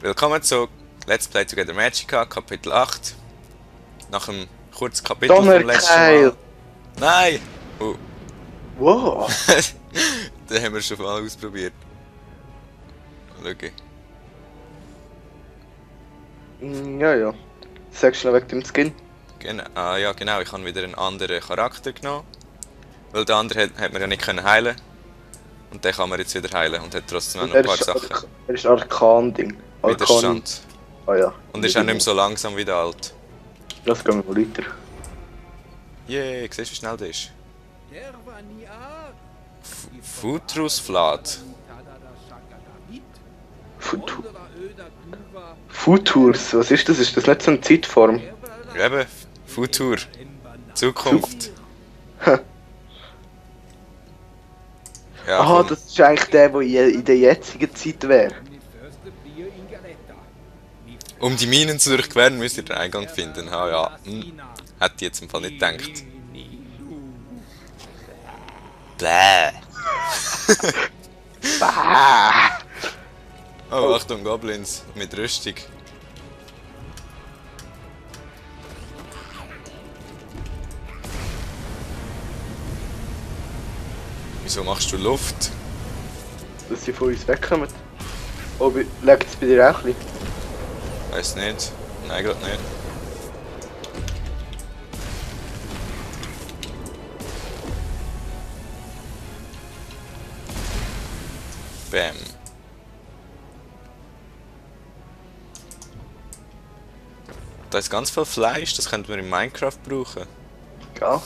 Willkommen zu Let's Play Together Magicka, Kapitel 8. Nach einem kurzen Kapitel vom letzten Mal. Nein! Wow! Den haben wir schon mal ausprobiert. Schau. Ja. Sagst du noch wegen dem Skin? Genau, ja genau, ich habe wieder einen anderen Charakter genommen. Weil der andere hat man ja nicht heilen. Und den kann man jetzt wieder heilen und hat trotzdem noch ein paar Sachen. Er ist ein Arkan-Ding. Widerstand. Ah ja. Und ist auch nicht mehr so langsam wie der alte. Das gehen wir mal weiter. Yay, siehst du wie schnell der ist? Futrusflat. Futurs, was ist das? Ist das nicht so eine Zeitform? Eben, Futur. Zukunft. Ja, Aha, komm. das ist eigentlich der in der jetzigen Zeit wäre. Um die Minen zu durchqueren, müsst ihr den Eingang finden. Ah ja, hätte ich jetzt im Fall nicht gedacht. Bläh. Oh, Achtung, Goblins mit Rüstung. Wieso machst du Luft? Dass sie von uns wegkommen. Oh, legt es bei dir auch ein bisschen? Weiß nicht. Nein, gerade nicht. Bam. Da ist ganz viel Fleisch, das könnte man in Minecraft brauchen. Ja.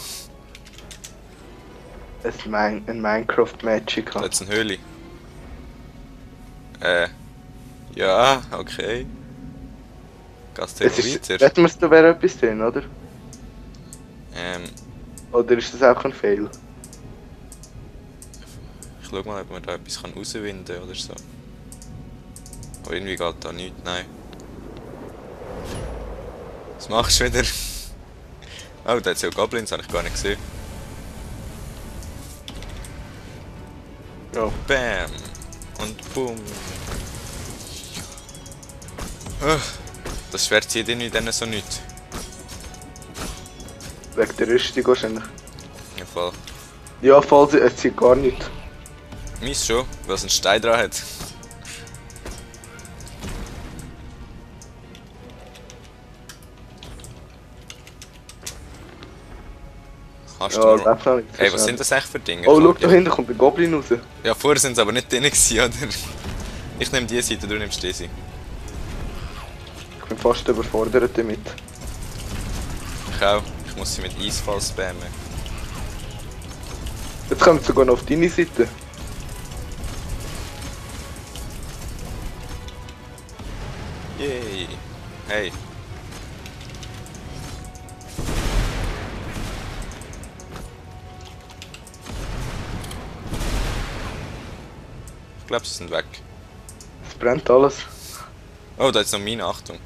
Ein Minecraft-Magic. Da ist eine Höhle. Ja, okay. Geht's da weiter? Hätten wir es da wäre etwas drin, oder? Ähm, Oder ist das auch ein Fail? ich schau mal, ob man da etwas rauswinden kann oder so. Aber irgendwie geht da nichts, nein. Was machst du wieder? Oh, da hat es ja Goblins, habe ich gar nicht gesehen. Ja. Bam! Und boom! Das Schwert zieht irgendwie dann so nicht. Wegen der Rüstung wahrscheinlich. Im Fall. Ja, falls es zieht gar nicht. Meins schon, weil es einen Stein dran hat. Hast du Ja, noch... das nicht. Hey, was sind das eigentlich für Dinge? Oh, schau, da hinten kommt der Goblin raus. Ja, vorher sind sie aber nicht drin gewesen, oder? Ich nehme die Seite, du nimmst diese. Ich bin fast überfordert damit. Ich auch. Ich muss sie mit Eisfall spammen. Jetzt kommt es sogar noch auf deine Seite. Yay! Hey! Ich glaube, sie sind weg. Es brennt alles. Oh, da ist noch meine, Achtung.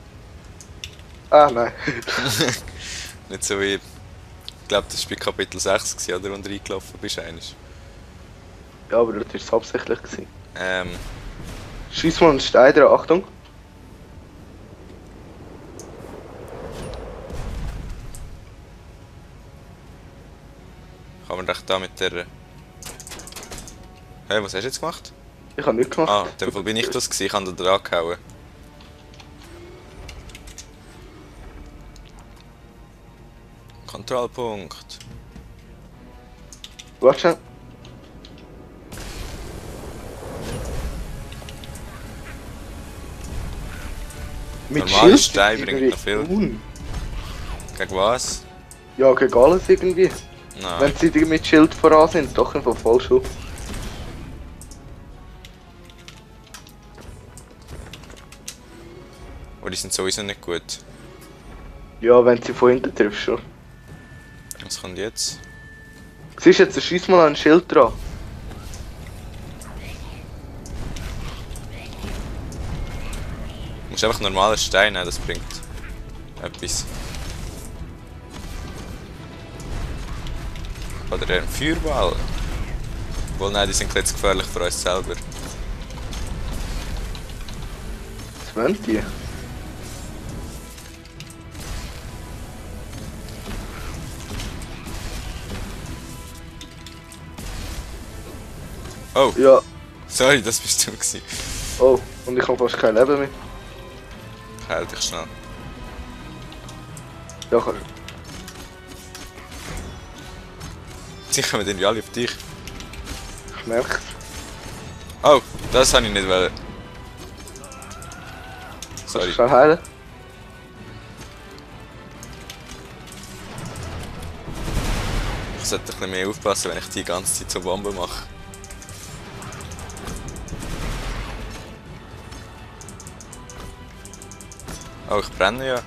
Ah, nein. Nicht so wie... Ich glaube, das war bei Kapitel 6, gewesen, oder? Wo du reingelaufen bist, eigentlich. Ja, aber das war es hauptsächlich gewesen. Ähm... Schieß mal einen Stein dran, Achtung. Kann man doch da mit der... Hey, was hast du jetzt gemacht? Ich habe nichts gemacht. Ah, in dem Fall bin ich das gewesen, ich habe da dran gehauen. Kontrollpunkt. Warte schon. Mit Normale Schild Stein bringt irgendwie noch viel. tun. Gegen was? Ja, gegen alles irgendwie. Nein. Wenn sie mit Schild voran sind, doch einfach voll schon. Aber die sind sowieso nicht gut. Ja, wenn sie von hinten triffst schon. Was kommt jetzt? Siehst du jetzt, schieß mal an ein Schild dran. Du musst einfach normale Steine nehmen, das bringt etwas. Oder ein Feuerball. Obwohl, nein, die sind jetzt gefährlich für uns selber. wollen die? Oh, Ja. sorry, das bist du gewesen. Oh, und ich habe fast kein Leben mehr. Ich heil dich schnell. Ja, Sie kommen irgendwie alle auf dich. ich merke Oh, das habe ich nicht wollen. es. Sorry. Kannst du schnell heilen? Ich sollte ein bisschen mehr aufpassen, wenn ich die ganze Zeit so Bomben mache. Oh, ich brenne ja.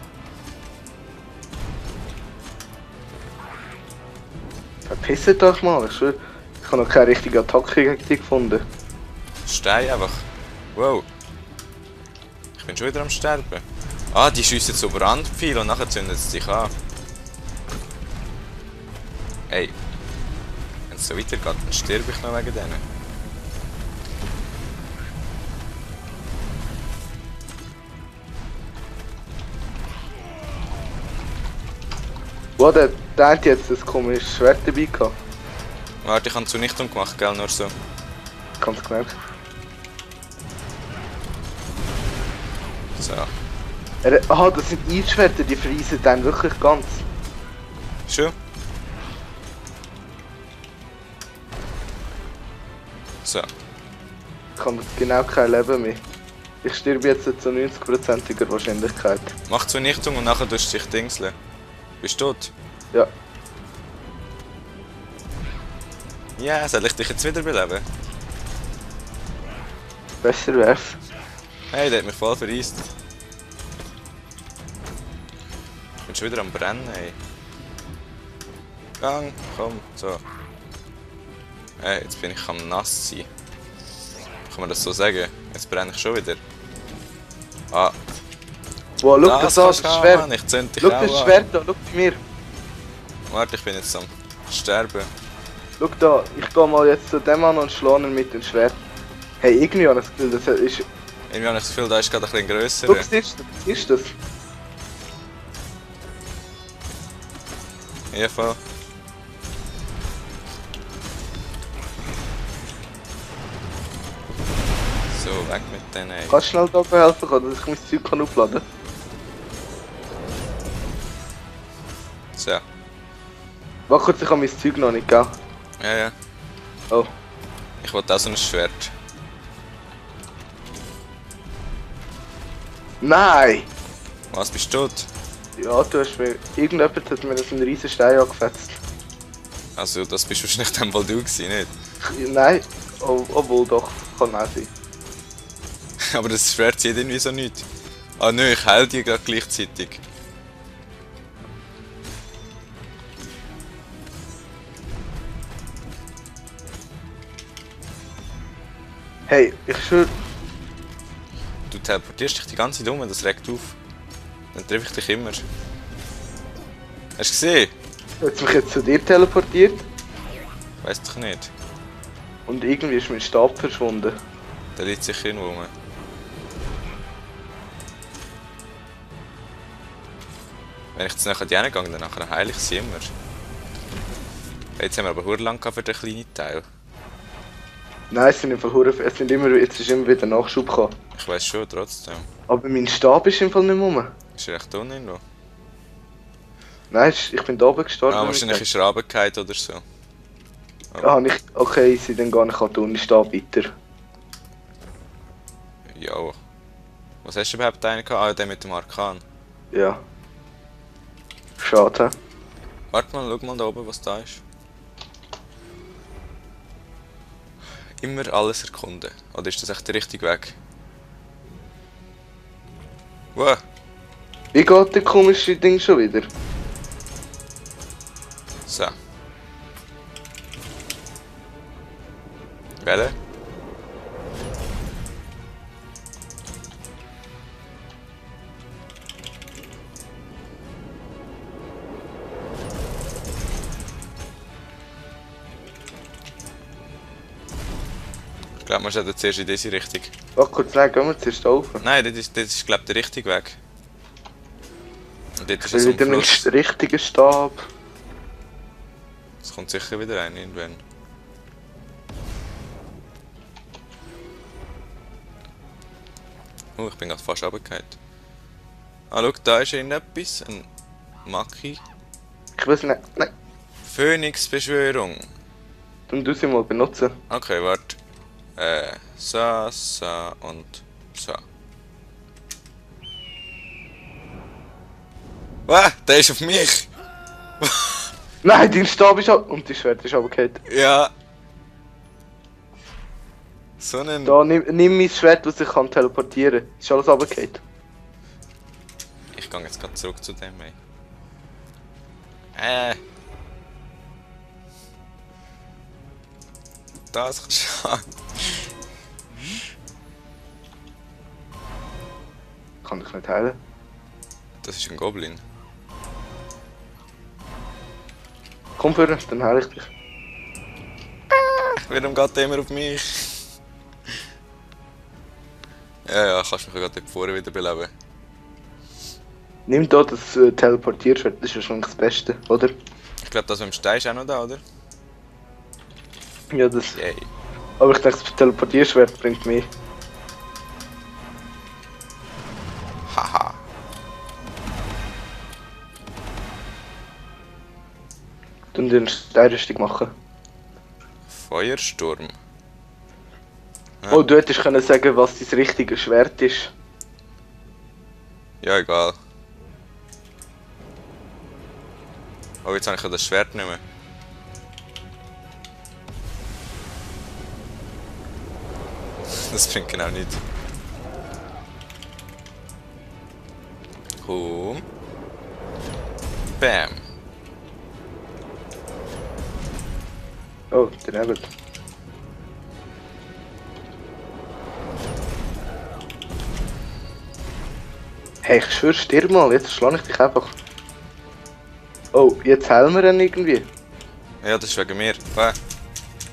Verpisst euch mal, ich schwöre. Ich habe noch keine richtige Attacke gegen dich gefunden. Stein einfach. Wow. Ich bin schon wieder am Sterben. Ah, die schiessen so Brandpfeile und nachher zündet es sich an. Ey. Wenn es so weitergeht, dann sterbe ich noch wegen denen. Wow, der hat jetzt ein komisches Schwert dabei gehabt. Warte, ich habe Zunichtung gemacht, gell? Nur so. Ich hab's gemerkt. So. Aha, das sind Eisschwerter, die freezen dann wirklich ganz. Schon? So. Ich habe genau kein Leben mehr. Ich sterbe jetzt zu 90%iger Wahrscheinlichkeit. Mach Zunichtung und nachher tust du dich dingseln. Bist du tot? Ja. Ja, soll ich dich jetzt wiederbeleben? Besser wär's. Hey, der hat mich voll vereist. Ich bin schon wieder am Brennen, ey. Gang, komm, so. Hey, jetzt bin ich am nass sein. Kann man das so sagen? Jetzt brenne ich schon wieder. Ah, Wow, schau das an, das kannst du Schwert. haben, ich zünd dich Schau auch das an. Schwert da, schau bei mir. Warte, ich bin jetzt am Sterben. Schau da, ich geh mal jetzt zu dem an und schlage ihn mit dem Schwert. Hey, irgendwie habe ich das Gefühl, das ist... Irgendwie habe ich das Gefühl, da ist gerade ein bisschen grösser. Schau, siehst du das? Ja, voll. So, weg mit denen, ey. Kannst du schnell da helfen, dass ich mein Zeug kann aufladen kann? So. Warte kurz, ich habe mein Zeug noch nicht, gell? Ja, ja. Oh. Ich wollte auch so ein Schwert. Nein! Was, bist du tot? Ja, du hast mir... Irgendjemand hat mir so einen riesen Stein angefetzt. Also, das bist wahrscheinlich dann wohl du gewesen, nicht? Nein, obwohl doch, kann auch sein. Aber das Schwert sieht irgendwie so nichts. Ah nö, ich heile die gerade gleichzeitig. Hey, ich schwör... Du teleportierst dich die ganze Zeit um, das regt auf. Dann treffe ich dich immer. Hast du gesehen? Hat mich jetzt zu dir teleportiert Weiss doch nicht. und irgendwie ist mein Stab verschwunden. Der liegt sicher irgendwo rum. Wenn ich jetzt nachher die gehe, dann nachher heile ich sie immer. Jetzt haben wir aber verdammt lang für den kleinen Teil. Nein, es sind im Fall es sind immer, jetzt ist immer wieder Nachschub gekommen. Ich weiss schon, trotzdem. Aber mein Stab ist im Fall nicht mehr rum. Ist er echt unten irgendwo? Nein, ich bin da oben gestorben. Ah, wahrscheinlich ist er runtergefallen oder so. Ah, nicht. Okay, sie dann gar nicht tun, ich stehe weiter. Ja. Was hast du überhaupt einen gehabt? Ah, der mit dem Arkan. Ja. Schade. Warte mal, schau mal da oben, was da ist. Immer alles erkunden. Oder ist das echt der richtige Weg? Wow. Wie geht der komische Ding schon wieder? So. Wählen. Ich glaube, wir sollten zuerst in diese Richtung. Warte kurz, nein, gehen wir zuerst rauf. Nein, das ist glaube ich, der richtige Weg. Und dort ist Ich will so ein wieder meinen Fluss. richtigen Stab. Es kommt sicher wieder rein, irgendwann. Ich bin gerade fast runtergefallen. Ah, schau, da ist irgendetwas. Ein Maki. Ich weiß nicht, nein. Phönix-Beschwörung. Dann du sie mal benutzen. Okay, warte. So und so. Der ist auf mich! Nein, dein Stab ist ab... Und dein Schwert ist runtergefallen. Ja. So ein... Da, nimm mein Schwert, das ich kann teleportieren. Ist alles runtergefallen. Ich gehe jetzt gerade zurück zu dem, ey. Das kannst du haben. Kann ich nicht heilen. Das ist ein Goblin. Komm für dann heile ich dich. Warum geht der immer auf mich? Ja, kannst mich gerade dort vorne wieder beleben. Nimm da das Teleportierschwert, das ist wahrscheinlich das Beste, oder? Ich glaube, das mit dem Stein ist auch noch da, oder? Ja, das... Yay. Aber ich denke, das Teleportierschwert bringt mehr. Haha. Dann den Steinrüstung machen. Feuersturm. Ja. Oh, du hättest können sagen, was dein richtige Schwert ist. Ja, egal. Oh, jetzt habe ich ja das Schwert nicht mehr. Das bringt genau nichts. Komm. Bam. Oh, daneben. Hey, ich schwöre, stirb mal, jetzt schlage ich dich einfach. Oh, jetzt heilen wir ihn irgendwie. Ja, das ist wegen mir.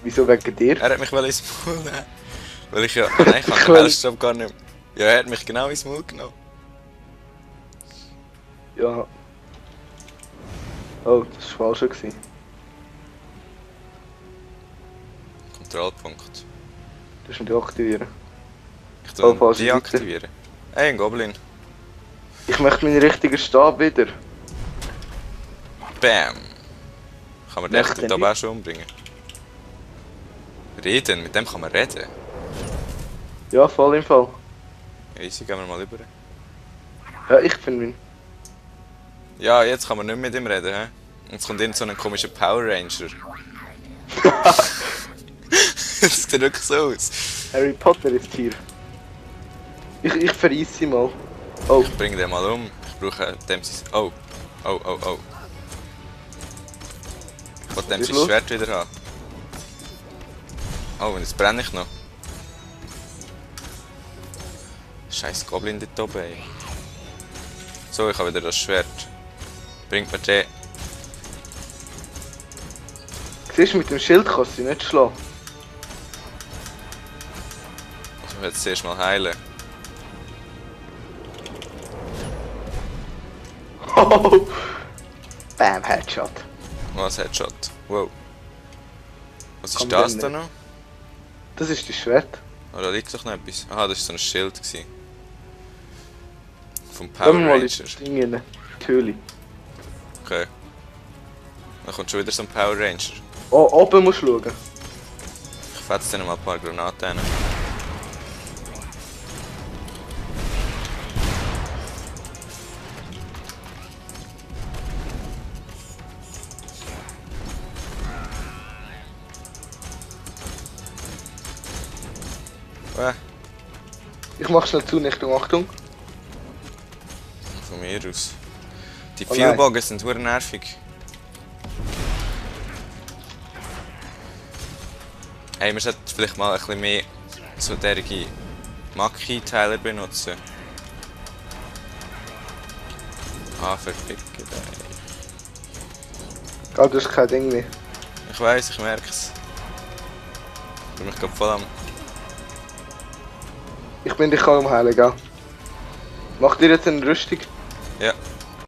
Wieso wegen dir? Er hat mich ins Maul nehmen. Weil ich ja... Nein, ich kann den Hellstab gar nicht mehr. Ja, er hat mich genau ins Maul genommen. Ja. Oh, das war falsch gewesen. Kontrollpunkt. Du musst ihn deaktivieren. Ich Oh, tue falsche ihn deaktivieren. Hey, ein Goblin. Ich möchte meinen richtigen Stab wieder. Bam. Kann man den Möchte dort oben nicht. auch schon umbringen? Reden, mit dem kann man reden. Ja, voll im Fall. Easy, gehen wir mal über. Ja, ich finde ihn. Ja, jetzt kann man nicht mit ihm reden, hä? Jetzt kommt irgend so ein komischer Power Ranger. Das sieht wirklich so aus. Harry Potter ist hier. Ich verreiss sie mal. Oh, Ich bring den mal um. Ich brauche dem sein... Oh. Oh, oh, oh. Ich will dem Ist sein los? Schwert wieder haben. Oh, und jetzt brenne ich noch. Scheiß Goblin dort oben, ey. So, ich habe wieder das Schwert. Bringt mir den. siehst du, mit dem Schild kannst du sie nicht schlagen. Muss mich jetzt zuerst mal heilen. Oh. Bam, Headshot. Was Headshot? Wow. Was ist Komm, das dann da nicht. noch? Das ist das Schwert. Oh, da liegt doch noch etwas. Aha, das war so ein Schild. Gewesen. Vom Power Gehen wir mal Ranger. in das Ding rein. Die Höhle. Okay. Dann kommt schon wieder so ein Power Ranger. Oh, oben musst du schauen. Ich fetze denen mal ein paar Granaten rein. Ich mach schnell Zunichtung, Achtung. Von mir aus. Die Oh nein. Pfeilbogen sind verdammt nervig. Hey, wir sollten vielleicht mal ein bisschen mehr so derige Maki-Teile benutzen. Ah, verfickt, ey. Ah, das ist kein Ding mehr. Ich weiss, ich merk's. Ich bin mich gerade voll am Ich bin dich kaum heilen, gell? Macht ihr jetzt eine Rüstung? Ja.